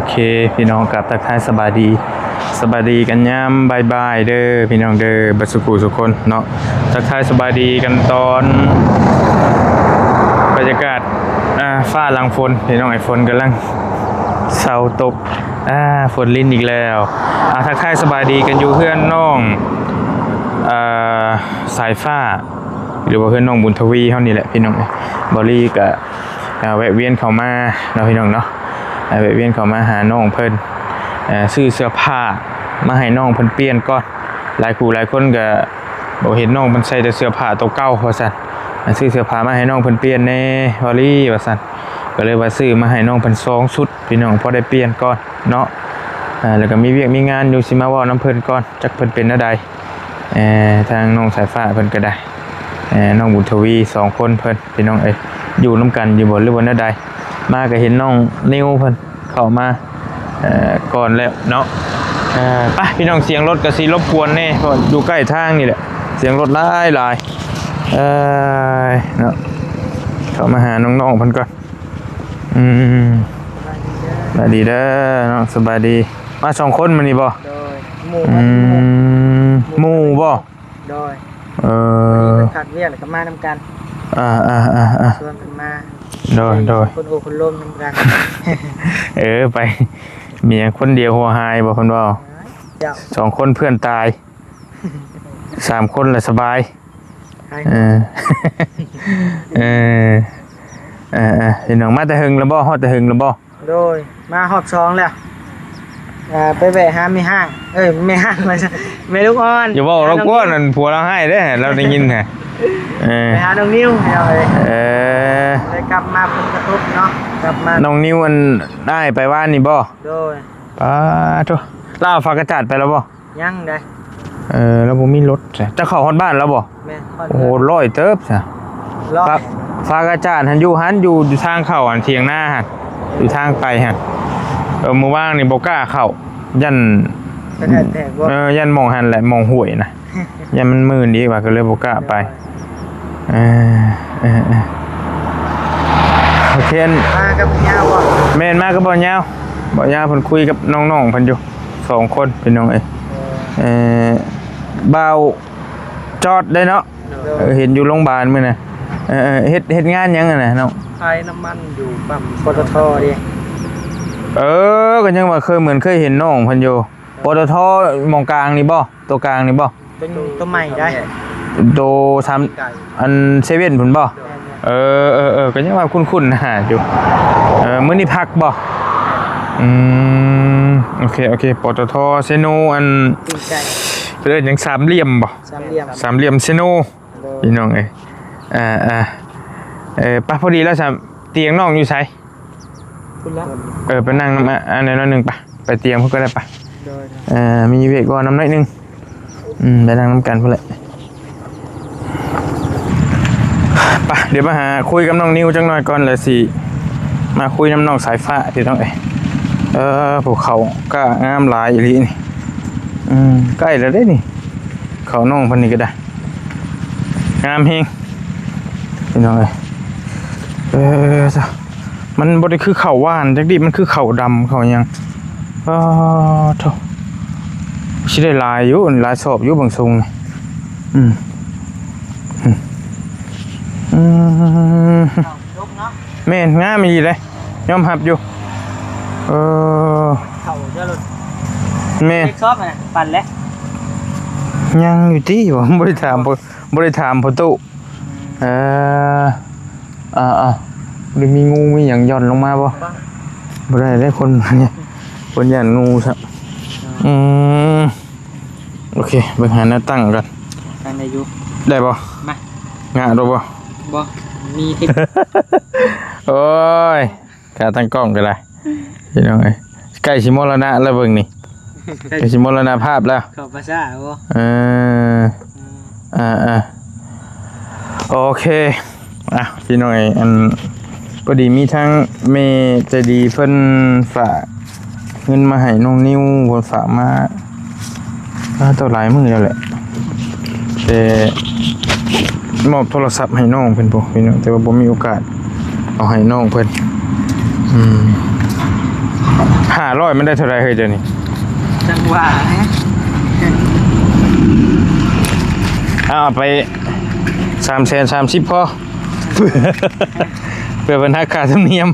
ໂອເຄ ພີ່ນ້ອງ ກັບທັກທາຍສະບາຍດີ ສະບາຍດີກັນຍາມບ່າຍໆເດີພີ່ນ້ອງເດີ ເບິດສູ່ຜູ້ສູ່ຄົນເນາະ. ທັກທາຍສະບາຍດີກັນຕອນບັນຍາກາດ ອ່າ ຟ້າຫຼັງຝົນພີ່ນ້ອງເອີຍ ຝົນກຳລັງເຊົາຕົກ ອ່າ ຝົນລິນອີກແລ້ວ. ອ່າ ທັກທາຍສະບາຍດີກັນຢູ່ເຮືອນນ້ອງ ເອີ ສາຍຟ້າ ຫຼືວ່າເຮືອນນ້ອງບຸນທະວີເຮົານີ້ແຫຼະພີ່ນ້ອງເອີຍ. ບ່າວລີກະ ກະແວະວຽນເຂົ້າມາເນາະພີ່ນ້ອງເນາະ ແວະວຽນເຂົ້າມາຫານ້ອງເພິ່ນ ເອີ ຊື້ເສື້ອຜ້າມາໃຫ້ນ້ອງເພິ່ນປ່ຽນກ່ອນ. ຫຼາຍຄູ່ຫຼາຍຄົນກະບໍ່ເຫັນນ້ອງເພິ່ນໃສ່ແຕ່ເສື້ອຜ້າໂຕເກົ່າວ່າຊັ້ນ ຊື້ເສື້ອຜ້າມາໃຫ້ນ້ອງເພິ່ນປ່ຽນແດ່ ວາລີວ່າຊັ້ນ. ກໍເລີຍວ່າຊື້ມາໃຫ້ນ້ອງເພິ່ນສອງຊຸດພີ່ນ້ອງ ພໍໄດ້ປ່ຽນກ່ອນເນາະ. ແລ້ວກໍມີວຽກມີງານຢູ່ ຊິມາເວົ້ານຳເພິ່ນກ່ອນ ຈັກເພິ່ນເປັນແນວໃດ. ເອີ ທາງນ້ອງສາຍຟ້າເພິ່ນກໍໄດ້ ເອີ ນ້ອງບຸນທະວີ ສອງຄົນເພິ່ນ ພີ່ນ້ອງເອີຍ ຢູ່ນຳກັນຢູ່ບໍ່ ຫຼືວ່າແນວໃດ? ມາກໍເຫັນນ້ອງນິວເພິ່ນເຂົ້າມາ ເອີ ກ່ອນແລ້ວເນາະ. ເອີ ໄປພີ່ນ້ອງ ສຽງລົດກໍຊິລົບກວນແດ່ ເພາະຢູ່ໃກ້ທາງນີ້ແຫຼະ ສຽງລົດຫຼາຍໆ. ເອີ ເນາະ ເຂົ້າມາຫານ້ອງໆເພິ່ນກ່ອນ. ອືມ ສະບາຍດີເດີນ້ອງ ສະບາຍດີ. ມາສອງຄົນມື້ນີ້ບໍ່? ໂດຍ ໝູ່ ອືມ ໝູ່ບໍ່? ໂດຍ ເອີ ເພິ່ນຂາດວຽກແລ້ວກໍມານຳກັນ. ອ່າໆໆໆ ຊວນກັນມາ. ໂດຍໆ ຄົນໂອ້ຄົນລົມນຳກັນ. ເອີ ໄປ ມີຫຍັງຄົນດຽວຫົວຫາຍບໍ່ ເພິ່ນເວົ້າ. ເຈົ້າ ສອງຄົນເພື່ອນຕາຍ ສາມຄົນລະສະບາຍ. ເອີ ເອີ ເອີ ເອີ ພີ່ນ້ອງ ມາແຕ່ເຫິງແລ້ວບໍ່? ຮອດແຕ່ເຫິງແລ້ວບໍ່? ໂດຍ ມາຮອບສອງແລ້ວ. ອ່າ ໄປແວະຫາແມ່ຮ້າງ ເອີຍ ແມ່ຮ້າງວ່າຊັ້ນ ແມ່ລູກອ່ອນ. ຢ່າເວົ້າລາວກວນ ອັນຜົວລາວຮ້າຍເດ້ ລາວໄດ້ຍິນນະ. ເອີ ໄປຫານ້ອງນິວ ເອີ ເອີ ໄດ້ກັບມາຜົນກະທົບເນາະ ກັບມາ. ນ້ອງນິວ ອັນ ອ້າຍໄປວານນີ້ບໍ່? ໂດຍ. ປາໂທ ລາວເອົາຝາກະຈາດໄປແລ້ວບໍ່? ຍັງໃດ. ເອີ ລາວບໍ່ມີລົດ. ເຈົ້າເຂົ້າຮອດບ້ານແລ້ວບໍ່? ແມ່ນ ຮອດ. ໂອ້ ຮ້ອຍເຕີບຊະ. ຝາ ຝາກະຈາດຫັ້ນຢູ່ຫັ້ນ ຢູ່ ຢູ່ທາງເຂົ້າຫັ້ນ ຖຽງນາຫັ້ນ ຢູ່ທາງໄປຫັ້ນ. ເອີ ມື້ວານນີ້ບໍ່ກ້າເຂົ້າ ຢ້ານ ເອີ ຢ້ານໝ່ອງຫັ້ນແຫຼະ ໝ່ອງຫ້ວຍນະ ຢ້ານມັນມື່ນອີກວ່າ ກໍເລີຍບໍ່ກ້າໄປ. ເອີ ເອີ ເອີ ໂອເຄ ມາກັບຍາວບໍ່? ແມ່ນ ມາກັບບ່າວຍາວ ບ່າວຍາວເພິ່ນຄຸຍກັບນ້ອງໆເພິ່ນຢູ່ ສອງຄົນພີ່ນ້ອງເອີຍ. ເອີ ເອີ ບ່າວຈອດໄດ້ເນາະ. ໂດຍ ເອີ ເຫັນຢູ່ໂຮງບານມື້ນະ. ເອີ ເອີ ເຮັດ ເຮັດງານຫຍັງຫັ້ນນະນ້ອງ? ຂາຍນ້ຳມັນຢູ່ປ້ຳ ປຕທ ເດ້. ເອີ ກໍຍັງວ່າເຄີຍ ເໝືອນເຄີຍເຫັນນ້ອງເພິ່ນຢູ່ ປຕທ ໝ່ອງກາງນີ້ບໍ່? ໂຕກາງນີ້ບໍ່? ໂຕ ໂຕໃໝ່ໄດ໋ ໂຕສາມ ອັນເຊເວັນພຸ້ນບໍ່? ແມ່ນໆ ເອີ ເອີ ເອີ ກໍຍັງວ່າຄຸ້ນໆນະຢູ່. ເອີ ມື້ນີ້ພັກບໍ່? ອືມ ໂອເຄ ໂອເຄ ປຕທ ເຊໂນ ອັນ ເອີ້ນຫຍັງ ສາມຫຼ່ຽມບໍ່? ສາມຫຼ່ຽມ ສາມຫຼ່ຽມເຊໂນ. ໂດຍ ພີ່ນ້ອງເອີຍ ເອີ ເອີ ເອີ ປະ ພໍດີແລ້ວຊະ ຕຽງນ້ອງຢູ່ໃສ? ພຸ້ນລະ ເອີ ໄປນັ່ງນຳ ອາ ອັນນັ້ນໜ້ອຍໜຶ່ງປະ ໄປຕຽງພຸ້ນກໍໄດ້ປະ. ໂດຍ ເອີ ມີວຽກເວົ້ານຳໜ້ອຍໜຶ່ງ. ອືມ ໄປນັ່ງນຳກັນພຸ້ນແຫຼະ. ປະ ດຽວມາຫາຄຸຍກັບນ້ອງນິວຈັກໜ້ອຍກ່ອນ ແລ້ວຊິມາຄຸຍນຳນ້ອງສາຍຟ້າ ພີ່ນ້ອງເອີຍ. ເອີ ພູເຂົາກໍງາມຫຼາຍອີ່ຫຼີນີ້. ອືມ ໃກ້ແລ້ວເດ້ນີ້ ເຂົານ້ອງເພິ່ນນີ້ກໍໄດ້ ງາມແຮງ ພີ່ນ້ອງເອີຍ. ເອີ ມັນບໍ່ໄດ້ຄືເຂົ້າຫວານຈັກດິ ມັນຄືເຂົ້າດຳເຂົ້າຫຍັງ. ປາໂທ ຊິໄດ້ຫຼາຍຢູ່ ຫຼາຍຊອບຢູ່ເບິ່ງຊົງນີ້. ອືມ ອືມ ອືມ ແມ່ນ ງາມອີ່ຫຼີເດ້ ຍອມຮັບຢູ່. ເອີ ເຂົ້າເຈົ້າລົດ ແມ່ນ ເລກຊອບນະ ປັ່ນແລ້ວ ຍັງຢູ່ຕິ ບໍ່ໄດ້ຖາມ ບໍ່ໄດ້ຖາມພໍ່ຕູ້. ເອີ ອ່າໆ ຫຼືມີງູມີຫຍັງຢ່ອນລົງມາບໍ່? ບໍ່ໄດ້ເດ້ ຄົນ ຄົນຢ້ານງູຊະ. ອືມ ໂອເຄ ເບິ່ງຫາແນວຕັ້ງກ່ອນ ຕັ້ງໄດ້ຢູ່ ໄດ້ບໍ່? ມາ ງະໄດ້ບໍ່? ບໍ່ ມີທິບ ໂອ້ຍ ຂາຕັ້ງກ້ອງກໍໄດ້ ພີ່ນ້ອງເອີຍ ໃກ້ຊິມໍລະນະແລ້ວເບິ່ງນີ້ ໃກ້ຊິມໍລະນະພາບແລ້ວ ເຂົ້າພາສາບໍ່? ເອີ ອືມ ອ່າໆ ໂອເຄ ອ່ະ ພີ່ນ້ອງເອີຍ ອັນ ພໍດີມີທາງແມ່ໃຈດີເພິ່ນຝາກເງິນມາໃຫ້ນ້ອງນິວ ເພິ່ນຝາກມາ ອ່າ ເທົ່າຫຼາຍມື້ແລ້ວແຫຼະ ແຕ່ມອບໂທລະສັບໃຫ້ນ້ອງເພິ່ນພຸ້ນພີ່ນ້ອງ ແຕ່ວ່າບໍ່ມີໂອກາດເອົາໃຫ້ນ້ອງເພິ່ນ. ອືມ ຫ້າຮ້ອຍມັນໄດ້ເທົ່າໃດເຮີ້ຍ ດຽວນີ້? ຈັງຫວະ ເອົາໄປສາມແສນສາມສິບພໍ ເພື່ອເພິ່ນຫັກຄ່າທຳນຽມ.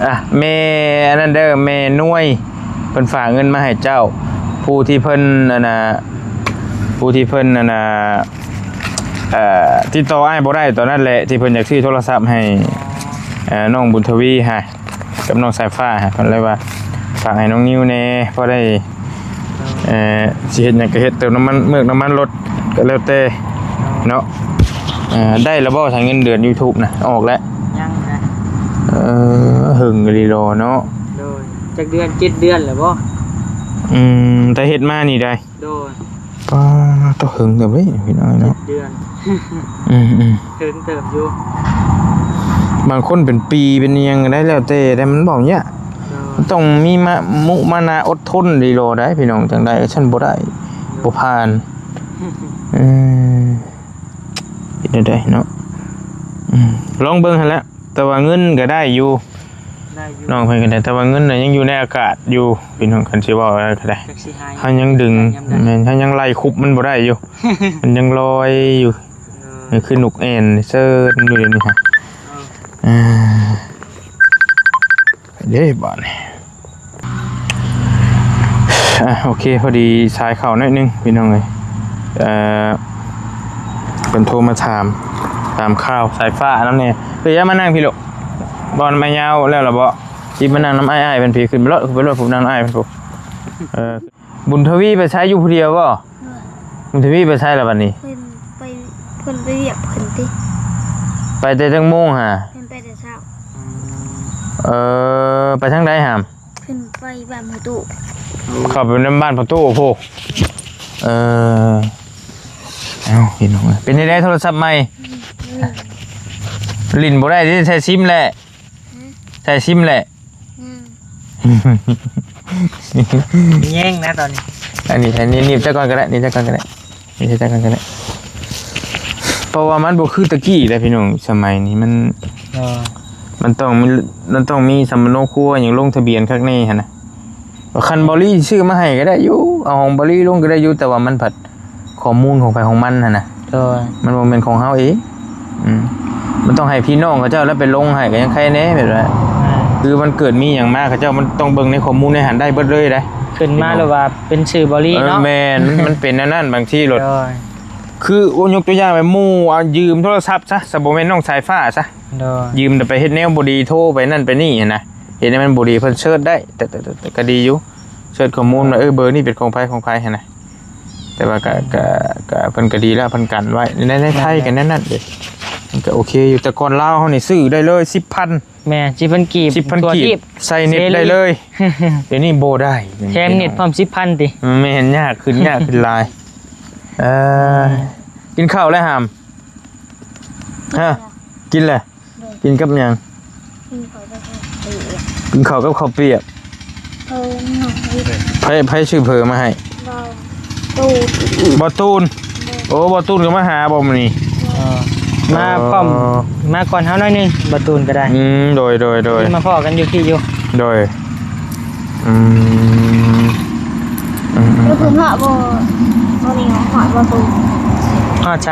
ອ່ະ ແມ່ອັນນັ້ນເດີ ແມ່ນວຍ ເພິ່ນຝາກເງິນມາໃຫ້ເຈົ້າ ຜູ້ທີ່ເພິ່ນ ອັນນ່າ ຜູ້ທີ່ເພິ່ນ ອັນນ່າ ເອີ ຕິດຕໍ່ອ້າຍບໍ່ໄດ້ຕອນນັ້ນແຫຼະ ທີ່ເພິ່ນຢາກຊື້ໂທລະສັບໃຫ້ ເອີ ນ້ອງບຸນທະວີຫັ້ນ ກັບນ້ອງສາຍຟ້າຫັ້ນ ເພິ່ນເລີຍວ່າ ຝາກໃຫ້ນ້ອງນິວແດ່ ພໍໄດ້ ເອີ ຊິເຮັດຫຍັງກໍເຮັດ ເຕີມນ້ຳມັນເມືອກນ້ຳມັນລົດກໍແລ້ວແຕ່ເນາະ. ເອີ ໄດ້ແລ້ວບໍ່ ຊະ ເງິນເດືອນຢູທູບນະ ອອກແລ້ວ? ຍັງນະ. ເອີ ເຫິງອີ່ຫຼີເນາະ. ໂດຍ ຈັກເດືອນ ເຈັດເດືອນແລ້ວບໍ່? ອືມ ແຕ່ເຮັດມານີ້ໃດ? ໂດຍ ປ້າ ຕ້ອງເຫິງເຕີບເດ້ພີ່ນ້ອງເນາະ ເຈັດເດືອນ. ອືມໆ ເຖິງເຕີບຢູ່ ບາງຄົນເປັນປີເປັນອີ່ຫຍັງກໍໄດ້ ແລ້ວແຕ່ ແຕ່ມັນເວົ້າຍາກ. ໂດຍ ມັນຕ້ອງມີມະ ມຸມານະ ອົດທົນດີລໍໄດ້ພີ່ນ້ອງ ຈັ່ງໃດຊັ້ນບໍ່ໄດ້ ໂດຍ ບໍ່ຜ່ານ. ເອີ ເຮັດແນວໃດເນາະ. ອືມ ລອງເບິ່ງຫັ້ນແຫຼະ ແຕ່ວ່າເງິນກໍໄດ້ຢູ່ ໄດ້ຢູ່ ນ້ອງເພິ່ນກໍໄດ້ ແຕ່ວ່າເງິນນະຍັງຢູ່ໃນອາກາດຢູ່ພີ່ນ້ອງ ຄັນຊິເວົ້າແລ້ວກໍໄດ້ ຈັກຊິຫາຍ ເຮົາຍັງດຶງ ຍາມໃດ ແມ່ນ ເຮົາຍັງໄລ່ຄຸບມັນບໍ່ໄດ້ຢູ່ ມັນຍັງລອຍຢູ່. ເອີ ມັນຄືນົກແອ່ນເຊີນຢູ່ດຽວນີ້ຮະ. ເອີ ອ່າ ໄປເດ້ບາດນີ້. ອ່ະ ໂອເຄ ພໍດີສາຍເຂົ້າໜ້ອຍໜຶ່ງພີ່ນ້ອງເອີຍ. ເອີ ເພິ່ນໂທມາຖາມ ຖາມຂ່າວສາຍຟ້ານຳແດ່. ເອີ ຢ່າມານັ່ງພີ້ລູກ ບ່ອນແມ່ຍາວແລ້ວລະບໍ່? ຊິມານັ່ງນຳອ້າຍໆເພິ່ນພີ້ ຂຶ້ນໄປໂລດ ຂຶ້ນໄປໂລດ ຜູ້ນັ່ງອ້າຍເພິ່ນຜູ້. ເອີ ບຸນທະວີໄປໃສ ຢູ່ຜູ້ດຽວບໍ່? ໂດຍ ບຸນທະວີໄປໃສລະບັດນີ້? ເພິ່ນໄປ ເພິ່ນໄປວຽກເພິ່ນຕິ. ໄປແຕ່ຈັກໂມງຫາ? ເພິ່ນໄປແຕ່ເຊົ້າ. ເອີ ໄປທາງໃດຫາ? ເພິ່ນໄປບ້ານພໍ່ຕູ້. ເຂົ້າໄປນຳບ້ານພໍ່ຕູ້ພຸ້ນ. ເອີ ເອົ້າ ພີ່ນ້ອງເອີຍ ເປັນຈັ່ງໃດໂທລະສັບໃໝ່? ອືມ ຫຼິ້ນບໍ່ໄດ້ຕິ ໃສ່ຊິມແຫຼະ. ຮະ? ໃສ່ຊິມແຫຼະ. ອືມ ແຍງນະຕອນນີ້. ອັນນີ້ ອັນນີ້ໜີບຈັກກ່ອນກໍໄດ້ ໜີບຈັກກ່ອນກໍໄດ້ ໜີບຈັກກ່ອນກໍໄດ້. ເພາະວ່າມັນບໍ່ຄືແຕ່ກີ້ແລ້ວພີ່ນ້ອງ ສະໄໝນີ້ມັນ ເອີ ມັນຕ້ອງມີ ມັນຕ້ອງມີສຳມະໂນຄົວຫຍັງ ລົງທະບຽນຄັກແນ່ຫັ້ນນະ. ຄັນເບົາລີຊື້ມາໃຫ້ກໍໄດ້ຢູ່ ເອົາຂອງເບົາລີລົງກໍໄດ້ຢູ່ ແຕ່ວ່າມັນພັດ ຂໍ້ມູນຂອງໃຜຂອງມັນຫັ້ນນະ. ໂດຍ ມັນບໍ່ແມ່ນຂອງເຮົາເອງ. ອືມ ມັນຕ້ອງໃຫ້ພີ່ນ້ອງເຂົາເຈົ້າແລ້ວໄປລົງໃຫ້ກໍຍັງໄຄແດ່ ແບບວ່າ ອ່າ ຄືມັນເກີດມີຫຍັງມາ ເຂົາເຈົ້າມັນຕ້ອງເບິ່ງໃນຂໍ້ມູນໃນຫັ້ນໄດ້ເບິດເລີຍໄດ໋. ຂຶ້ນມາແລ້ວວ່າເປັນຊື່ເບົາລີເນາະ. ເອີ ແມ່ນ ມັນ ມັນເປັນແນວນັ້ນ ບາງທີໂລດ. ໂດຍ ຄື ໂອ້ ຍົກຕົວຢ່າງແບບໝູ່ ເອົາຢືມໂທລະສັບຊະ ຊະ ບໍ່ແມ່ນນ້ອງສາຍຟ້າຊະ. ໂດຍ ຢືມແຕ່ໄປເຮັດແນວບໍ່ດີ ໂທໄປນັ້ນໄປນີ້ຫັ້ນນະ ເຮັດໃຫ້ມັນບໍ່ດີ ເພິ່ນເສີດໄດ້ ແຕ່ ແຕ່ ແຕ່ ແຕ່ກໍດີຢູ່ ເສີດຂໍ້ມູນວ່າ ເອີ ເບີນີ້ເປັນຂອງໃຜຂອງໃຜຫັ້ນນະ. ແຕ່ວ່າກະ ກະ ກະເພິ່ນກະດີແລ້ວ ເພິ່ນກັນໄວ້ ໃນ ໃນໄທກະແນວນັ້ນເດ້ ມັນກະໂອເຄຢູ່. ແຕ່ກ່ອນລາວເຮົານີ້ຊື້ໄດ້ເລີຍສິບພັນ ແມ່ນ ສິບພັນກີບ ສິບພັນກີບ ໃສ່ເນັດໄດ້ເລີຍ. ດຽວນີ້ບໍ່ໄດ້ ແຖມເນັດພ້ອມສິບພັນຕິ. ແມ່ນ ຍາກຂຶ້ນ ຍາກຂຶ້ນຫຼາຍ. ເອີ ກິນເຂົ້າແລ້ວຫາມ? ຮະ ກິນແລ້ວ. ໂດຍ ກິນກັບຫຍັງ? ກິນເຂົ້າກັບເຂົ້າປຽກ ກິນເຂົ້າກັບເຂົ້າປຽກ. ເອີ ນ້ອງ ໃຜ ໃຜຊື້ເຝີມາໃຫ້? ບໍ່ຕູນ ບໍ່ຕູນ. ໂດຍ ໂອ້ ບໍ່ຕູນກໍມາຫາບໍ່ມື້ນີ້? ເອີ ມາພ້ອມ ເອີ ມາກ່ອນເຮົາໜ້ອຍໜຶ່ງ ບໍ່ຕູນກໍໄດ້. ອືມ ໂດຍ ໂດຍ ໂດຍ ມາພໍ້ກັນຢູ່ພີ້ຢູ່. ໂດຍ ອືມ ອືມ ອືມ ແລ້ວຄືເນາະ ບໍ່ ບໍ່ນີ້ເນາະ ຮອດບໍ່ຕູນ ຮອດໃສ?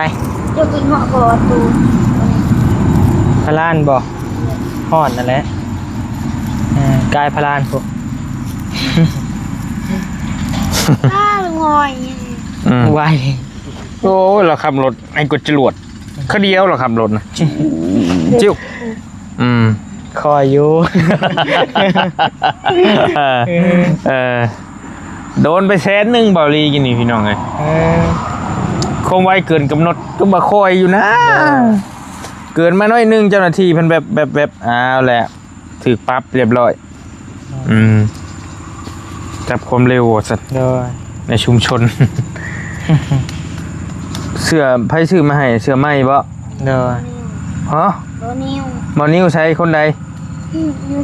ເຈົ້າຄືເນາະ ບໍ່ຕູນ ພະລານບໍ່? ຮອດນັ້ນແຫຼະ ເອີ ກາຍພະລານພຸ້ນ. ອ້າ ງອຍ ອືມ ໄວ ໂອ້ຍ ລາວຂັບລົດໃຫ້ກົດຈະຫຼວດ ຄາດຽວລາວຂັບລົດນະ ຈິ້ວ ອືມ ຄ່ອຍຢູ່ ເອີ ເອີ ໂດນໄປແສນໜຶ່ງ ເບົາລີກິນນີ້ພີ່ນ້ອງເອີຍ. ເອີ ຄວາມໄວເກີນກຳນົດ ຄືວ່າຄ່ອຍຢູ່ນະ ເອີ ເກີນມາໜ້ອຍໜຶ່ງ ເຈົ້າໜ້າທີ່ເພິ່ນແບບ ແບບ ແບບ ເອົາແຫຼະ ຖືກປັບຮຽບຮ້ອຍ. ອືມ ຈັບຄວາມເລັວວ່າຊັ້ນ ໂດຍ ໃນຊຸມຊົນ. ເສື້ອໃຜຊື້ມາໃຫ້? ເສື້ອໃໝ່ບໍ່? ໂດຍ ຮະ? ບໍ່ນິວ ບໍ່ນິວໃສ ຄົນໃດ? ອືມ ຢູ່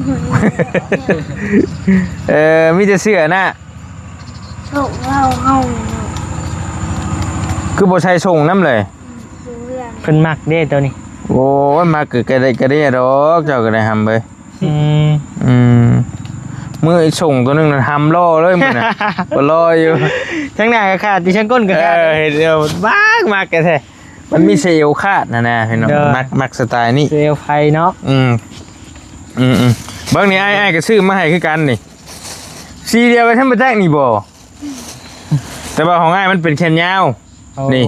ເອີ ມີແຕ່ເສື້ອນະ ໂຊກເຮົາ ເຮົາ ຄືບໍ່ໃສ່ສົ່ງນຳເລີຍ? ອືມ ຢູ່ເຮືອນ ເພິ່ນມັກເດ້ໂຕນີ້. ໂອ້ຍ ມັກກໍ ກໍໄດ້ ກໍໄດ້ດອກ ເຈົ້າກໍໄດ້ຫຳເອີຍ. ອືມ ອືມ ມື້ສົ່ງໂຕໜຶ່ງນະ ຫຳລໍເລີຍມື້ນະ ບໍ່ລໍຢູ່ ທາງໜ້າກໍຂາດ ຢູ່ທາງກົ້ນກໍຂາດ ເອີ ເຮັດແລ້ວມັກ ມັກແທ້ ມັນມີເຊວຂາດຫັ້ນນະພີ່ນ້ອງ ໂດຍ ມັກ ມັກສະໄຕນີ້ ເຊວໄຟເນາະ ອືມ ອືມໆ ເບິ່ງນີ້ ອ້າຍ ອ້າຍກໍຊື້ມາໃຫ້ຄືກັນນີ້ ສີດຽວກັນທຳມະຊາດນີ້ບໍ່? ແຕ່ວ່າຂອງອ້າຍມັນເປັນແຂນຍາວ ໂອ້ ນີ້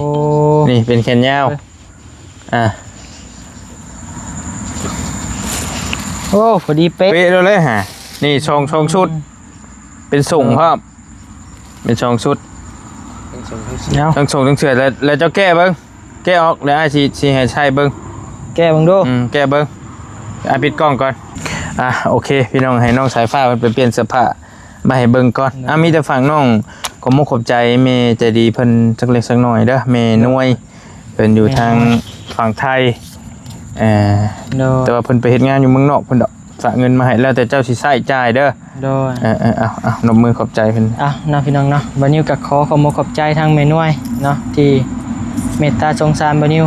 ນີ້ເປັນແຂນຍາວ ເອີ ອ່າ ໂອ້ ພໍດີເປະ ເປະແລ້ວເລີຍຫາ ນີ້ສອງ ສອງຊຸດ ເປັນສົ່ງພ້ອມ ເປັນສອງຊຸດ ທັງສົ່ງທັງເສື້ອ ເອົາ ທັງສົ່ງທັງເສື້ອ ແລ້ວ ແລ້ວເຈົ້າແກະເບິ່ງ ແກະອອກ ແລ້ວອ້າຍຊິ ຊິໃຫ້ໃສ່ເບິ່ງ ແກະເບິ່ງດູ ອືມ ແກະເບິ່ງ ອ່ະ ປິດກ້ອງກ່ອນ ອ່ະ ໂອເຄ ພີ່ນ້ອງ ໃຫ້ນ້ອງສາຍຟ້າເພິ່ນໄປປ່ຽນເສື້ອຜ້າ ມາໃຫ້ເບິ່ງກ່ອນ ເນາະ ອ່າ ມີແຕ່ຝາກນ້ອງ ຂອບມຸກຂອບໃຈແມ່ໃຈດີເພິ່ນຈັກເລັກຈັກນ້ອຍເດີ ແມ່ນວຍ ເພິ່ນຢູ່ທາງຝັ່ງໄທ ເອີ ໂດຍ ແຕ່ວ່າເພິ່ນໄປເຮັດງານຢູ່ເມືອງນອກພຸ້ນດອກ ຝາກເງິນມາໃຫ້ ແລ້ວແຕ່ເຈົ້າຊິໃຊ້ຈ່າຍເດີ ໂດຍ ເອີໆ ເອົາໆ ນົບມືຂອບໃຈເພິ່ນ ເອົາເນາະ ພີ່ນ້ອງເນາະ ບ່າວນິວກໍຂໍຂອບມຸກຂອບໃຈທາງແມ່ນວຍເນາະ ທີ່ເມດຕາສົງສານບ່າວນິວ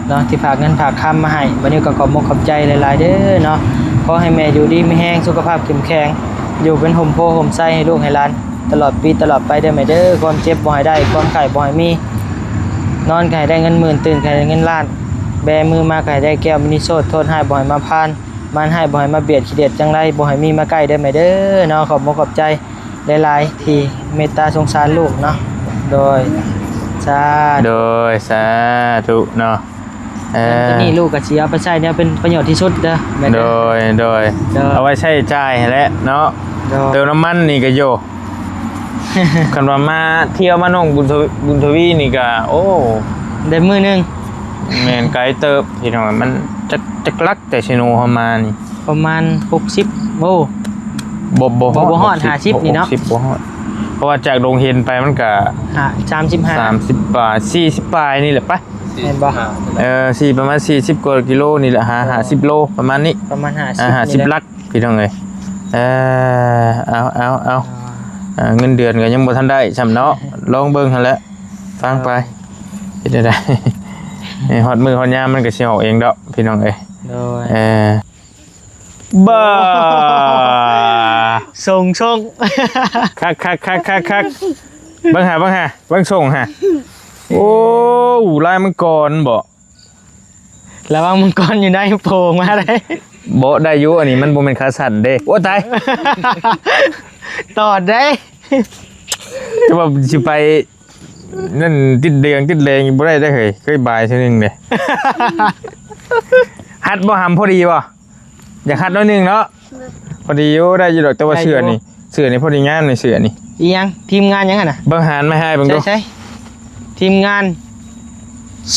ເນາະ ທີ່ຝາກເງິນຝາກຄຳມາໃຫ້ ບ່າວນິວກໍຂອບມຸກຂອບໃຈຫຼາຍໆເດີເນາະ ຂໍໃຫ້ແມ່ຢູ່ດີມີແຮງ ສຸຂະພາບເຂັ້ມແຂງ ຢູ່ເປັນຮົ່ມໂພຮົ່ມໄຊໃຫ້ລູກໃຫ້ຫຼານ ຕະຫຼອດປີຕະຫຼອດໄປເດີແມ່ເດີ ຄວາມເຈັບບໍ່ໃຫ້ໄດ້ ຄວາມໄຂ້ບໍ່ໃຫ້ມີ ນອນກໍໃຫ້ໄດ້ເງິນໝື່ນ ຕື່ນກໍໃຫ້ໄດ້ເງິນລ້ານ ແບມືມາກໍໃຫ້ໄດ້ແກ້ວມະນີໂຊດ ໂທດຮ້າຍບໍ່ໃຫ້ມາຜ່ານ ມານຮ້າຍບໍ່ໃຫ້ມາບຽດ ຂີ້ດຽດຈັ່ງໃດບໍ່ໃຫ້ມີມາໃກ້ເດີແມ່ເດີເນາະ ຂອບມຸກຂອບໃຈ ຫຼາຍໆ ທີ່ເມດຕາສົງສານລູກເນາະ ໂດຍ ສາທຸ ໂດຍ ສາທຸເນາະ ເອີ ເງິນຕົວນີ້ລູກກໍຊິເອົາໄປໃຊ້ແນວເປັນປະໂຫຍດທີ່ສຸດເດີ ໂດຍ ໂດຍ ໂດຍ ເອົາໄວ້ໃຊ້ຈ່າຍຫັ້ນແຫຼະເນາະ ໂດຍ ເຕີມນ້ຳມັນນີ້ກໍໂຍ ຄັນວ່າມາທ່ຽວມາໜອງບຸນທະ ບຸນທະວີນີ້ກໍ ໂອ້ ໄດ້ມື້ໜຶ່ງ ແມ່ນ ໄກເຕີບພີ່ນ້ອງ ມັນຈັກ ຈັກຫຼັກ ແຕ່ເຊໂນເຮົາມານີ້ ປະມານຫົກສິບ ໂອ້ ບໍ່ ບໍ່ຮອດ ບໍ່ຮອດຫ້າສິບນີ້ເນາະ ຫົກສິບບໍ່ຮອດ ເພາະວ່າຈາກດົງເຫັນໄປມັນກະ ຫ້າ ສາມສິບຫ້າ ສາມສິບປາຍ ສີ່ສິບປາຍນີ້ແຫຼະປະ ແມ່ນບໍ່ ສີ່ສິບຫ້າ ເອີ ສີ່ ປະມານສີ່ສິບກວ່າກິໂລນີ້ແຫຼະ ຫາ ຫ້າສິບໂລ ປະມານນີ້ ປະມານຫ້າສິບ ອ່າ ຫ້າສິບນີ້ແຫຼະ ຫຼັກ ພີ່ນ້ອງເອີຍ ເອີ ເອົາ ເອົາ ເອົາ ອ່າ ເງິນເດືອນກໍຍັງບໍ່ທັນໄດ້ຊ້ຳເນາະ ລອງເບິ່ງຫັ້ນແຫຼະ ຟັງໄປ ເອີ ເຮັດແນວໃດ ຮອດມື້ຮອດຍາມມັນກໍຊິອອກເອງດອກ ພີ່ນ້ອງເອີຍ ໂດຍ ເອີ ບ້າ ສົ່ງ ສົ່ງ ຄັກໆໆໆໆ ເບິ່ງຫາ ເບິ່ງຫາ ເບິ່ງສົ່ງຫາ ໂອ້ ລາຍມັງກອນບໍ ລະວັງມັງກອນຢູ່ໃນໂພງມາໄດ໋ ບໍ່ໄດ້ຢູ່ ອັນນີ້ມັນບໍ່ແມ່ນຂາສັ້ນເດ້ ໂອ້ ຕາຍ ຕອດໄດ໋ ແຕ່ວ່າຊິໄປ ນັ້ນຕິດເດືອງຕິດແລງບໍ່ໄດ້ເດ້ເຮີ້ຍ ເຄີຍບາຍເທື່ອໜຶ່ງເດ້ ຮັດບໍ່ຫຳ ພໍດີບໍ່ ຢາກຮັດໜ້ອຍໜຶ່ງເນາະ ພໍດີຢູ່ ໄດ້ຢູ່ດອກ ແຕ່ວ່າເສື້ອນີ້ ເສື້ອນີ້ພໍດີງາມນີ້ ເສື້ອນີ້ ອີຫຍັງ ທີມງານຫຍັງຫັ້ນນະ ເບິ່ງຫານມາໃຫ້ເບິ່ງດູ ໃຊ່ໆ ທີມງານ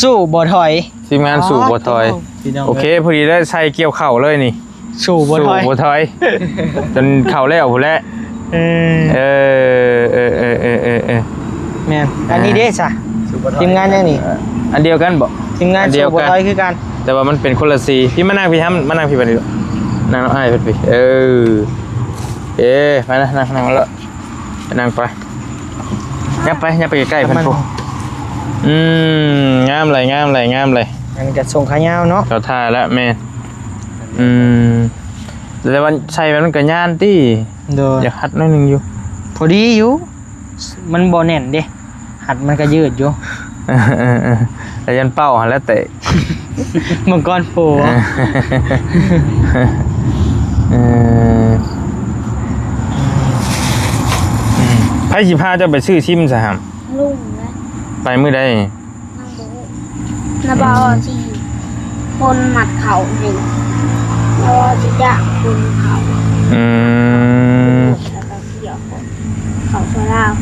ສູ້ບໍ່ຖອຍ ທີມງານສູ້ບໍ່ຖອຍ ອໍ ພີ່ນ້ອງ ໂອເຄ ເອີຍ ພໍດີໄດ້ໃສ່ກ່ຽວເຂົ້າເລີຍນີ້ ສູ້ບໍ່ຖອຍ ສູ້ບໍ່ຖອຍ ຈົນເຂົ້າແລ້ວພຸ້ນແຫຼະ ເອີ ເອີ ເອີ ແມ່ນ ອ່າ ອັນນີ້ເດ້ຊະ ສູ້ບໍ່ຖອຍ ທີມງານຫຍັງນີ້ ອັນດຽວກັນບໍ ທີມງານ ອັນດຽວກັນ ສູ້ບໍ່ຖອຍຄືກັນ ແຕ່ວ່າມັນເປັນຄົນລະສີ ພີ່ມານັ່ງພີ່ ມານັ່ງພີ່ບັດນີ້ ນັ່ງນຳອ້າຍເພິ່ນພີ່ ເອີ ເອີ ໄປນະ ນັ່ງ ນັ່ງແລ້ວ ໄປນັ່ງໄປ ຍັບໄປ ຍັບໄປໃກ້ໆເພິ່ນພຸ້ນ ອືມ ງາມຫຼາຍ ງາມຫຼາຍ ງາມຫຼາຍ ອັນນີ້ກໍສົ່ງຂາຍາວເນາະ ເຂົ້າທ່າແລ້ວ ແມ່ນ ອືມ ແຕ່ວ່າໃສ່ແບບນັ້ນກໍຍານຕິ ໂດຍ ຢາກຮັດໜ້ອຍໜຶ່ງຢູ່ ພໍດີຢູ່ ມັນບໍ່ແໜ້ນເດ້ ຮັດມັນກໍຍືດຢູ່ ເອີໆ ແຕ່ຢ້ານເປົ້າຫັ້ນແຫຼະແຕກ ມັງກອນໂພ ເອີ ອືມ ໃຜຊິພາເຈົ້າໄປຊື້ຊິມຊະຫຳ ລຸງນະ ໄປມື້ໃດ? ຍັງບໍ່ຮູ້ ນະບ່າວ ອືມ ຊິຄົນມັດເຂົ້າໃຫ້ ນະບ່າວຊິຈ້າງຄົນເຂົ້າ ອືມ ແລ້ວກໍ ເຂົ້າຊ່ວຍລາວ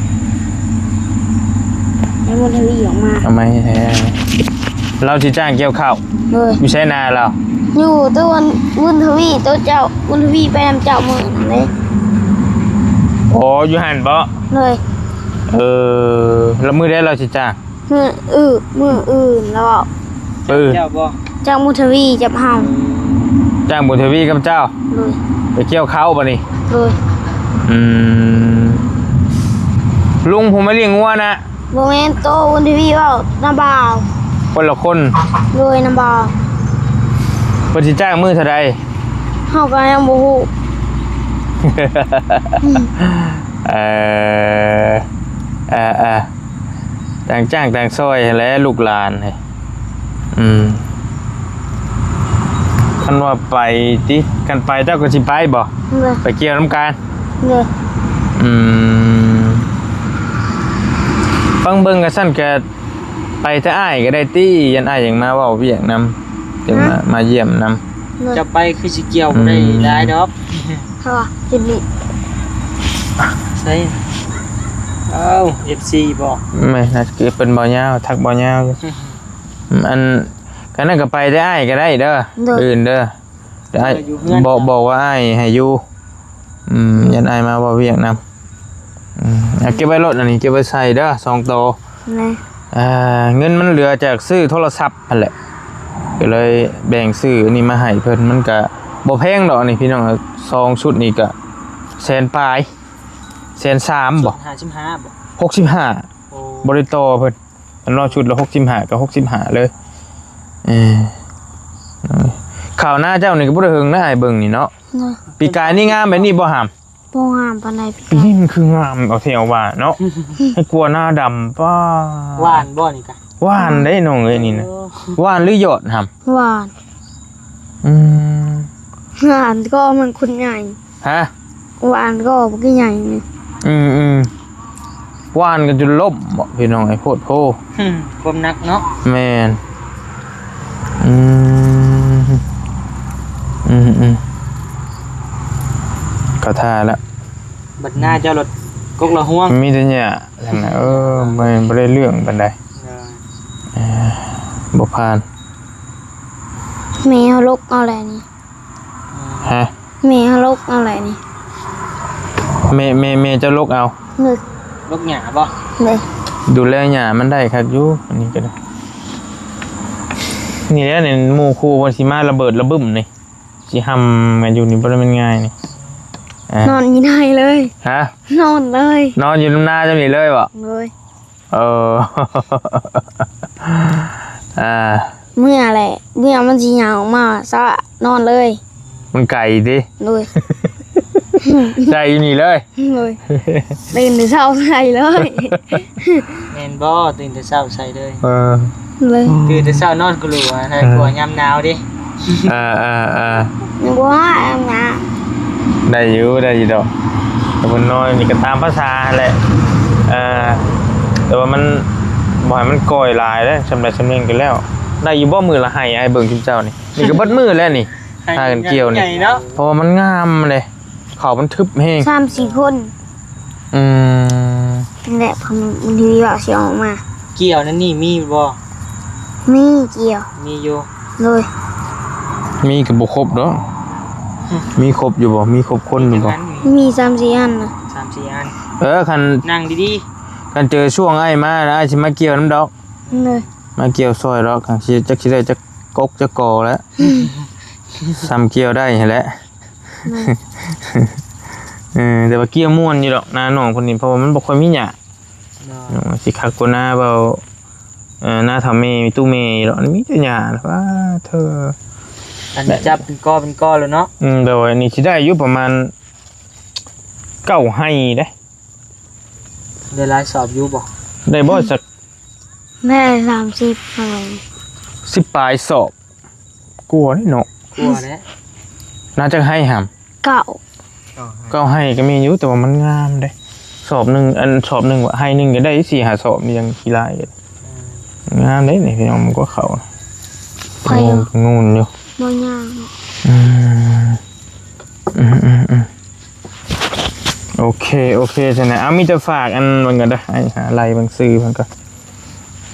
ໃຫ້ບຸນທະວີອອກມາ ເອົາໄມ້ແທ້ ລາວຊິຈ້າງກ່ຽວເຂົ້າ ໂດຍ ຢູ່ໃສນາລາວ? ຢູ່ຕົວບຸນທະວີ ຕົວເຈົ້າ ບຸນທະວີໄປນຳເຈົ້າມື້ນັ້ນເດ້ ໂອ້ ຢູ່ຫັ້ນບໍ? ໂດຍ ເອີ ແລ້ວມື້ໃດລາວຊິຈ້າງ? ມື້ອື່ນ ມື້ອື່ນລາວເວົ້າ ເອີ ເຈົ້າບໍ່? ຈ້າງບຸນທະວີກັບເຮົາ ຈ້າງບຸນທະວີກັບເຈົ້າ ໂດຍ ໄປກ່ຽວເຂົ້າບັດນີ້ ໂດຍ ອືມ ລຸງຜູ້ມາລ້ຽງງົວນະ ບໍ່ແມ່ນ ໂຕບຸນທະວີເວົ້າ ນະບ່າວ ຄົນລະຄົນ ໂດຍ ນະບ່າວ ເພິ່ນຊິຈ້າງມື້ເທົ່າໃດ? ເຮົາກໍຍັງບໍ່ຮູ້ ເອີ ເອີ ເອີ ຕ່າງຈ້າງຕ່າງຊ່ອຍຫັ້ນແຫຼະ ລູກຫຼານ. ອືມ ຄັນວ່າໄປຕິ ຄັນໄປເຈົ້າກໍຊິໄປບໍ່? ໂດຍ ໄປກ່ຽວນຳກັນ? ໂດຍ ອືມ ຟັງເບິ່ງກະຊັ້ນກະ ໄປແຕ່ອ້າຍກໍໄດ້ຕິ ຢ້ານອ້າຍຢາກມາເວົ້າວຽກນຳ ຢາກມາ ຮະ? ມາຢ້ຽມນຳ. ໂດຍ ຈະໄປຄືຊິກ່ຽວບໍ່ໄດ້ ອືມ ຫຼາຍດອກ. ເພາະວ່າຈຸດນີ້ ໃສ? ເອົ້າ ເອັຟຊີບໍ່? ແມ່ນ ເພິ່ນບໍ່ຍາວ ທັກບໍ່ຍາວຢູ່. ອັນ ຄັນນັ້ນກໍໄປແຕ່ອ້າຍກໍໄດ້ເດີ ໂດຍ ອື່ນເດີ. ອ້າຍ ເອີ ຢູ່ເຮືອນ ບອກ ບອກວ່າອ້າຍໃຫ້ຢູ່. ອືມ ຢ້ານອ້າຍມາເວົ້າວຽກນຳ. ອືມ ເອົາເກັບໄວ້ໂລດ ອັນນີ້ເກັບໄວ້ໃສ່ເດີ ສອງໂຕ. ແມ່ນ ອ່າ ເງິນມັນເຫຼືອຈາກຊື້ໂທລະສັບຫັ້ນແຫຼະ ກໍເລີຍແບ່ງຊື້ອັນນີ້ມາໃຫ້ເພິ່ນ. ມັນກະບໍ່ແພງດອກນີ້ພີ່ນ້ອງ ສອງຊຸດນີ້ກະແສນປາຍ ແສນສາມບໍ່? ຫ້າສິບຫ້າບໍ່? ຫົກສິບຫ້າ. ໂອ້ ບໍ່ໄດ້ຕໍ່ເພິ່ນ. ອັນລອງຊຸດລະຫົກສິບຫ້າ ກໍຫົກສິບຫ້າເລີຍ. ເອີ ເອີ ເຂົ້ານາເຈົ້ານີ້ກໍບໍ່ໄດ້ເຫິງນະ ອ້າຍເບິ່ງນີ້ເນາະ. ໂດຍ ປີກາຍນີ້ງາມແບບນີ້ບໍ່ຫຳ? ບໍ່ງາມປານໃດປີກາຍ. ນີ້ມັນຄືງາມເອົາແທ້ວ່າເນາະ. ໃຫ້ກວ່ານາດຳ ປ້າ ຫວ່ານບໍ່ນີ້ກະ? ຫວ່ານເດ້ນ້ອງເອີຍນີ້ນະ. ໂອ້ ຫວ່ານຫຼືຢອດຫຳ? ຫວ່ານ. ອືມ ຫວ່ານກໍມັນຄົນໃຫຍ່. ຮະ? ຫວ່ານກໍບັກໃຫຍ່ນີ້. ອືມໆ ຫວ່ານກັນຈົນລົ້ມເບາະ ພີ່ນ້ອງເອີຍ ໂພດໂພ. ຄວາມໜັກເນາະ. ແມ່ນ. ອືມ ອືມໆ ເຂົ້າທ່າລະ. ບັດໜ້າເຈົ້າລົດກົກລະຫ່ວງ ມີແຕ່ຫຍ້າ. ເອີ ບໍ່ ບໍ່ໄດ້ເລື່ອງປານໃດ. ເອີ ບໍ່ຜ່ານ. ແມ່ເຮົາລົກເອົາແຫຼະນີ້. ຮະ? ແມ່ເຮົາລົກເອົາແຫຼະນີ້. ແມ່ ແມ່ ແມ່ເຈົ້າລົກເອົາ? ໂດຍ ລົກຫຍ້າບໍ່? ໂດຍ ດູແລຫຍ້າມັນໄດ້ຄັກຢູ່ ອັນນີ້ກໍໄດ້. ນີ້ແຫຼະ ນີ້ໝູ່ຄູ່ເພິ່ນຊິມາລະເບີດລະບຶ້ມນີ້ ຊິຫຳກັນຢູ່ນີ້ ບໍ່ໄດ້ແມ່ນງ່າຍນີ້. ອ່າ ນອນຢູ່ໃນເລີຍ. ຮະ? ນອນເລີຍ. ນອນຢູ່ນຳນາເຈົ້ານີ້ເລີຍບໍ່? ໂດຍ. ເອີ ອ່າ ເມື່ອແຫຼະ ເມື່ອມັນຊິຍ່າງອອກມາຊະ ນອນເລີຍ. ມັນໄກຕິ? ໂດຍ. ໃສ່ຢູ່ນີ້ເລີຍ? ໂດຍ. ຕື່ນແຕ່ເຊົ້າໃສ່ເລີຍ. ແມ່ນບໍ່? ຕື່ນແຕ່ເຊົ້າໃສ່ເລີຍ. ເອີ ເລີຍ. ຕື່ນແຕ່ເຊົ້ານອນກໍຮູ້ວ່າ ເອີ ກົວຍາມໜາວເດ້. ອ່າ ອ່າ ອ່າ ບໍ່ວ່ານະ ໄດ້ຢູ່ ໄດ້ຢູ່ດອກ. ແຕ່ມັນນອນນີ້ກໍຕາມພາສາຫັ້ນແຫຼະ. ເອີ ແຕ່ວ່າມັນ ບໍ່ໃຫ້ມັນກ່ອຍຫຼາຍເດ້ ສ່ຳໃດສ່ຳໜຶ່ງກໍແລ້ວ. ໄດ້ຢູ່ບໍ່ມື້ລະໄຮ່ ອ້າຍເບິ່ງຈຸມເຈົ້ານີ້? ນີ້ກໍເບິດມື້ແລ້ວນີ້ ໄຮ່ ຫາກັນກ່ຽວນີ້ ໃຫຍ່ເນາະ. ເພາະວ່າມັນງາມເດ້ ເຂົາມັນທຶບແຮງ ສາມສີ່ຄົນ. ອືມ ນີ້ແຫຼະ ເພິ່ນ ເພິ່ນທີ່ວ່າຊິອອກມາ. ກ່ຽວນັ້ນນີ້ມີບໍ່? ມີກ່ຽວ ມີຢູ່. ໂດຍ. ມີກໍບໍ່ຄົບດອກ. ມີຄົບຢູ່ບໍ່? ມີຄົບຄົນຢູ່ບໍ່? ມີສາມສີ່ອັນນະ ສາມສີ່ອັນ. ເອີ ຄັນ ນັ່ງດີໆ ຄັນເຈີຊ່ວງອ້າຍມານະ ອ້າຍຊິມາກ່ຽວນຳດອກ. ໂດຍ. ມາກ່ຽວຊ່ອຍດອກ ຄັນຊິ ຈັກຊິໄດ້ຈັກກົກຈັກກໍແລ້ວ. ສ່ຳກ່ຽວໄດ້ຫັ້ນແຫຼະ. ແມ່ນ. ເອີ ແຕ່ວ່າກ່ຽວມ່ວນຢູ່ດອກ ນານ້ອງເພິ່ນນີ້ ເພາະວ່າມັນບໍ່ຄ່ອຍມີຫຍ້າ. ໂດຍ. ເນາະ ຊິຄັກກວ່ານາເວົ້າ ເອີ ນາເຖົ້າແມ່ ຕູ້ແມ່ຢູ່ດອກ ມີແຕ່ຫຍ້າ. ວ້າເທີ ອັນນີ້ຈັບເປັນກໍເປັນກໍແລ້ວເນາະ. ອືມ ໂດຍ. ອັນນີ້ຊິໄດ້ຢູ່ປະມານເກົ້າໄຮ່ເດ້. ໄດ້ຫຼາຍສອບຢູ່ບໍ່? ໄດ້ບໍ່ ອືມ ຈັກ ໄດ້ສາມສິບປາຍ ສິບປາຍສອບ ກວ່ານີ້ເນາະ. ກວ່າແຫຼະ. ໜ້າຈະໄຮ່ຫຳ ເກົ້າ ເກົ້າໄຮ່ ເກົ້າໄຮ່ກໍມີຢູ່ ແຕ່ວ່າມັນງາມເດ້. ສອບໜຶ່ງ ອັນສອບໜຶ່ງວ່າ ໄຮ່ໜຶ່ງກໍໄດ້ສີ່ຫ້າສອບ ນີ້ຍັງຂີ້ຫຼາຍ. ອືມ ງາມເດ້ນີ້ພີ່ນ້ອງ ມັນກໍເຂົ້າ ຂ້ອຍ ງູນຢູ່ ບໍ່ຍາກ. ອືມ ອືມໆໆ ໂອເຄ ໂອເຄ ຊັ້ນນະ ເອົາ ມີແຕ່ຝາກອັນເບິ່ງກ່ອນເດີ ໃຫ້ຫາໄລ່ເບິ່ງຊື່ເພິ່ນກ່ອນ.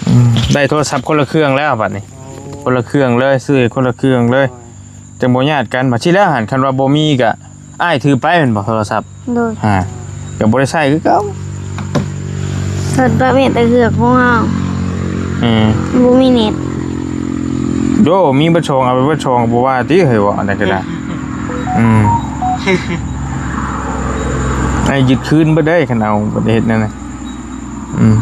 ອືມ ໄດ້ໂທລະສັບຄົນລະເຄື່ອງແລ້ວບັດນີ້. ໂອ້ ຄົນລະເຄື່ອງເລີຍ ຊື້ໃຫ້ຄົນລະເຄື່ອງເລີຍ. ໂອ້ຍ ຈັ່ງບໍ່ຍາດກັນ. ບັດຊິແລ້ວຫັ້ນ ຄັນວ່າບໍ່ມີກະອ້າຍຖືໄປແມ່ນບໍ່ ໂທລະສັບ? ໂດຍ. ອ່າ ກໍບໍ່ໄດ້ໃຊ້ຄືເກົ່າ. ໂທລະສັບແມ່ນແຕ່ເຄື່ອງຂອງເຮົາ. ອືມ ບໍ່ມີເນັດ. ໂດ ມີເບິດຊ່ອງ ເອົາໄປເບິດຊ່ອງ ບໍ່ວ່າຕິເຮີ້ຍ ເວົ້າອັນໃດກໍໄດ້. ອືມ ໃຫ້ຍຶດຄືນເບິດເດ້ ຄັນເອົາ ບໍ່ໄດ້ເຮັດແນວນັ້ນ. ອືມ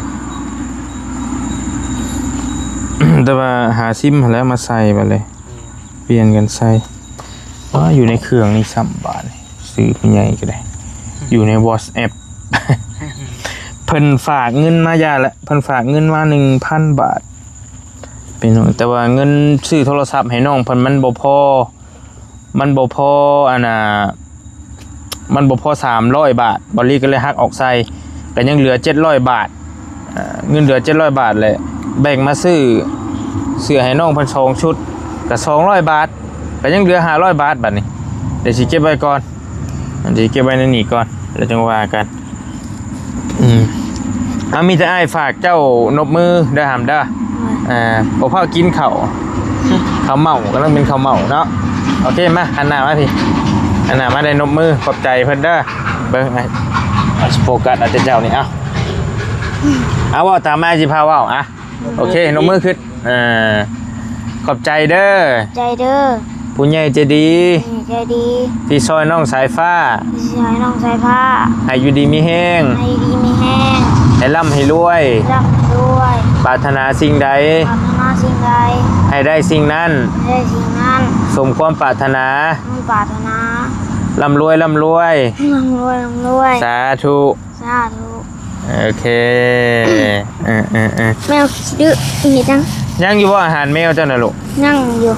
ແຕ່ວ່າຫາຊິມຫັ້ນແຫຼະມາໃສ່ບັດເລີຍ ປ່ຽນກັນໃສ່. ອ້າ ຢູ່ໃນເຄື່ອງນີ້ຊ້ຳບາດນີ້ ເສ ຄືຜູ້ໃຫຍ່ກໍໄດ້ ຢູ່ໃນ WhatsApp ເພິ່ນຝາກເງິນມາຢ່າລະ ເພິ່ນຝາກເງິນມາໜຶ່ງພັນບາດ ເປັນ ແຕ່ວ່າເງິນຊື້ໂທລະສັບໃຫ້ນ້ອງເພິ່ນມັນບໍ່ພໍ ມັນບໍ່ພໍ ອັນນ່າ ມັນບໍ່ພໍສາມຮ້ອຍບາດ ບ່າວລີກໍເລີຍຫັກອອກໃສ່ ກໍຍັງເຫຼືອເຈັດຮ້ອຍບາດ. ເອີ ເງິນເຫຼືອເຈັດຮ້ອຍບາດແຫຼະ ແບ່ງມາຊື້ເສື້ອໃຫ້ນ້ອງເພິ່ນສອງຊຸດ ກໍສອງຮ້ອຍບາດ ກໍຍັງເຫຼືອຫ້າຮ້ອຍບາດ. ບາດນີ້ ດຽວຊິເກັບໄວ້ກ່ອນ ດຽວຊິເກັບໄວ້ໃນນີ້ກ່ອນ ແລ້ວຈັ່ງວ່າກັນ. ອືມ ເອົາ ມີແຕ່ອ້າຍຝາກເຈົ້ານົບມືເດີ ຫຳເດີ. ໂດຍ ເອີ ບໍ່ພາກັນກິນເຂົ້າ ເຂົ້າເໝົາ ກຳລັງເປັນເຂົ້າເໝົາເນາະ. ໂອເຄ ມາ ຫັນໜ້າມາພີ້ ຫັນໜ້າມາ ໄດ້ນົບມື ຂອບໃຈເພິ່ນເດີ. ເບິ່ງ ໂຟກັສເອົາແຕ່ເຈົ້ານີ້ ເອົາ ເອົາ ເວົ້າຕາມອ້າຍຊິພາເວົ້າ ອະ. ໂອເຄ ນົບມືຂຶ້ນ. ເອີ ຂອບໃຈເດີ ໃຈເດີ ຜູ້ໃຫຍ່ໃຈດີ ໃຈດີ ທີ່ຊ່ອຍນ້ອງສາຍຟ້າ ທີ່ຊ່ອຍນ້ອງສາຍຟ້າ ໃຫ້ຢູ່ດີມີແຮງ ໃຫ້ຢູ່ດີມີແຮງ ໃຫ້ລ່ຳໃຫ້ລວຍ ໃຫ້ລ່ຳໃຫ້ລວຍ ປາດຖະໜາສິ່ງໃດ ປາດຖະໜາສິ່ງໃດ ໃຫ້ໄດ້ສິ່ງນັ້ນ ໃຫ້ໄດ້ສິ່ງນັ້ນ ສົມຄວາມປາດຖະໜາ ສົມຄວາມປາດຖະໜາ ລ່ຳລວຍ ລ່ຳລວຍ ລ່ຳລວຍ ລ່ຳລວຍ ສາທຸ ສາທຸ ໂອເຄ ເອີໆໆ ແມວດື້ ເຮັດຫຍັງ? ຍັງຢູ່ບໍ່ອາຫານແມວເຈົ້ານະລູກ? ຍັງຢູ່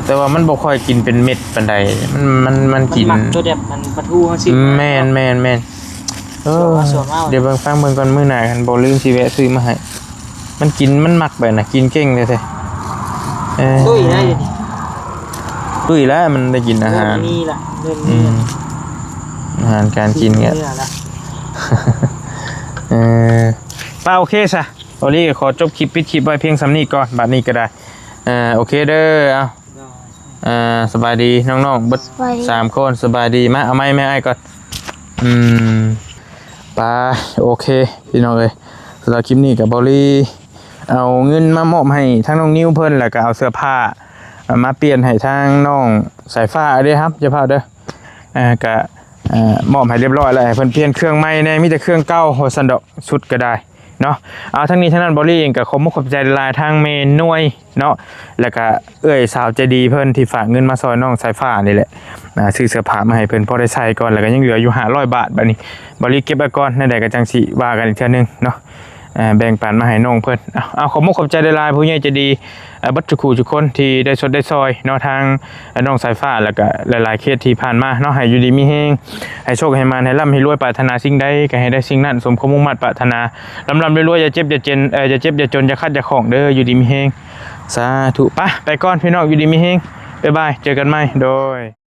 ແຕ່ວ່າມັນບໍ່ຄ່ອຍກິນເປັນເມັດປານໃດ ມັນ ມັນ ມັນກິນ ມັນມັກໂຕແບບມັນປາທູເຮົາຊິ ແມ່ນໆໆ ເອີ ສວມເອົາ ສວມເອົາ ດຽວເບິ່ງຟັງເບິ່ງກ່ອນ ມື້ໜ້າຄັນບໍ່ລືມຊິແວະຊື້ມາໃຫ້. ມັນກິນ ມັນມັກແບບນັ້ນ ກິນເກັ່ງແທ້ໆ ເອີ ຕຸ້ຍນະ ຕຸ້ຍແລ້ວ ມັນໄດ້ກິນອາຫານ ເລີ່ມມີລະ ເລີ່ມມີ ອືມ ອາຫານການກິນກະ ເລີ່ມມີລະ ເອີ ປະ ໂອເຄຊະ ໂອລີ ຂໍຈົບຄລິບ ປິດຄລິບໄວ້ພຽງສ່ຳນີ້ກ່ອນ ບາດນີ້ກໍໄດ້ ເອີ ໂອເຄເດີ ເອົາ ໂດຍ ເອີ ສະບາຍດີນ້ອງໆເບິດ ສະບາຍດີ ສາມຄົນ ສະບາຍດີ ມາ ເອົາໄມ້ແມ່ອ້າຍກ່ອນ ອືມ ໄປ ໂອເຄ ພີ່ນ້ອງເອີຍ ສຳລັບຄລິບນີ້ກໍ ເບົາລີ ເອົາເງິນມາມອບໃຫ້ທາງນ້ອງນິວເພິ່ນ ແລ້ວກໍເອົາເສື້ອຜ້າມາປ່ຽນໃຫ້ທາງນ້ອງສາຍຟ້າເດ້ ຮັບ ຢ່າພາດເດີ ເອີ ກະ ເອີ ມອບໃຫ້ຮຽບຮ້ອຍແລ້ວ ໃຫ້ເພິ່ນປ່ຽນເຄື່ອງໃໝ່ແດ່ ມີແຕ່ເຄື່ອງເກົ່າວ່າຊັ້ນດອກ ຊຸດກໍໄດ້ເນາະ. ເອົາ ທັງນີ້ທັງນັ້ນ ເບົາລີເອງກໍຂໍມຸກຂອບໃຈຫຼາຍໆ ທາງແມ່ນວຍເນາະ ແລ້ວກະເອື້ອຍສາວໃຈດີເພິ່ນທີ່ຝາກເງິນມາຊ່ອຍນ້ອງສາຍຟ້ານີ້ແຫຼະ ອາ ຊື້ເສື້ອຜ້າມາໃຫ້ເພິ່ນພໍໄດ້ໃສ່ກ່ອນ ແລ້ວກໍຍັງເຫຼືອຢູ່ຫ້າຮ້ອຍບາດ ບາດນີ້ ເບົາລີເກັບໄວ້ກ່ອນ ແນວໃດກໍຈັ່ງຊິວ່າກັນອີກເທື່ອໜຶ່ງເນາະ. ເອີ ແບ່ງປັນມາໃຫ້ນ້ອງເພິ່ນ ເອົາ ເອົາ ຂໍມຸກຂອບໃຈຫຼາຍໆ ຜູ້ໃຫຍ່ໃຈດີ ເອີ ເບິດທຸກຜູ້ທຸກຄົນທີ່ໄດ້ຊົດໄດ້ຊ່ອຍເນາະ ທາງ ເອີ ນ້ອງສາຍຟ້າ ແລ້ວກະຫຼາຍໆເຄສທີ່ຜ່ານມາເນາະ ໃຫ້ຢູ່ດີມີແຮງ ໃຫ້ໂຊກໃຫ້ໝານ ໃຫ້ລ່ຳໃຫ້ລວຍ ປາດຖະໜາສິ່ງໃດກໍໃຫ້ໄດ້ສິ່ງນັ້ນ ສົມຄວາມມຸ່ງມາດປາດຖະໜາ ລ່ຳໆລວຍໆ ຢ່າເຈັບຢ່າເຈັນ ເອີ ຢ່າເຈັບຢ່າຈົນ ຢ່າຂາດຢ່າຂ້ອງເດີ ຢູ່ດີມີແຮງ ສາທຸ ໄປ ໄປກ່ອນພີ່ນ້ອງ ຢູ່ດີມີແຮງ ບາຍບາຍ ເຈີກັນໃໝ່ ໂດຍ.